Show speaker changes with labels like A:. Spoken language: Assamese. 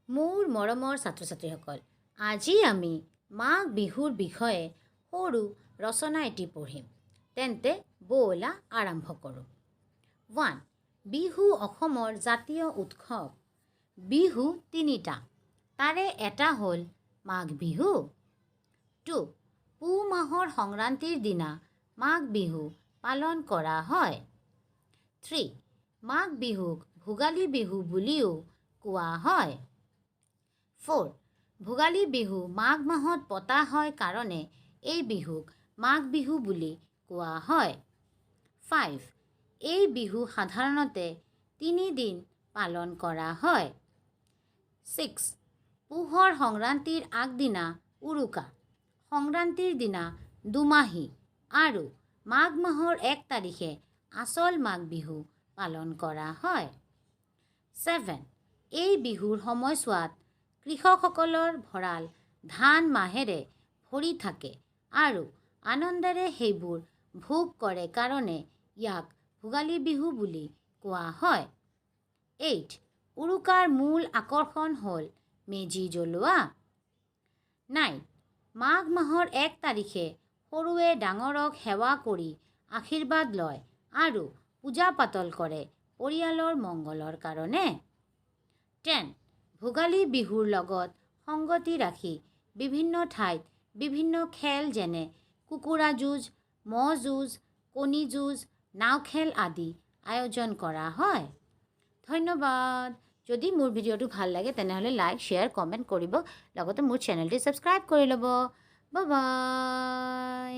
A: মোৰ মৰমৰ ছাত্ৰ ছাত্ৰীসকল, আজি আমি মাঘ বিহুৰ বিষয়ে সৰু ৰচনা এটি পঢ়িম। তেন্তে ব'লা আৰম্ভ কৰোঁ। 1, বিহু অসমৰ জাতীয় উৎসৱ। বিহু তিনিটা, তাৰে এটা হ'ল মাঘ বিহু। 2, পুহ মাহৰ সংক্ৰান্তিৰ দিনা মাঘ বিহু পালন কৰা হয়। 3, মাঘ বিহুক ভোগালী বিহু বুলিও কোৱা হয়। 4, ভোগালী বিহু মাঘ মাহত পতা হয় কাৰণে এই বিহুক মাঘ বিহু বুলি কোৱা হয়। 5, এই বিহু সাধাৰণতে 3 দিন পালন কৰা হয়। 6, পুহৰ সংক্ৰান্তিৰ আগদিনা উৰুকা, সংক্ৰান্তিৰ দিনা দোমাহী আৰু মাঘ মাহৰ 1 তাৰিখে আচল মাঘ বিহু পালন কৰা হয়। 7, এই বিহুৰ সময়ছোৱাত কৃষকসকলৰ ভঁৰাল ধান মাহেৰে ভৰি থাকে আৰু আনন্দেৰে সেইবোৰ ভোগ কৰে কাৰণে ইয়াক ভোগালী বিহু বুলি কোৱা হয়। 8, উৰুকাৰ মূল আকৰ্ষণ হ'ল মেজি জ্বলোৱা। 9, মাঘ মাহৰ 1 তাৰিখে সৰুৱে ডাঙৰক সেৱা কৰি আশীৰ্বাদ লয় আৰু পূজা পাতল কৰে পৰিয়ালৰ মংগলৰ কাৰণে। 10, ভোগালী বিহুৰ লগত সংগতি ৰাখি বিভিন্ন ঠাইত বিভিন্ন খেল, যেনে কুকুৰা যুঁজ, ম'হ যুঁজ, কণী যুঁজ, নাও খেল আদি আয়োজন কৰা হয়। ধন্যবাদ। যদি মোৰ ভিডিঅ'টো ভাল লাগে, তেনেহ'লে লাইক, শ্বেয়াৰ, কমেণ্ট কৰিব, লগতে মোৰ চেনেলটি ছাবস্ক্ৰাইব কৰি ল'ব। বাই।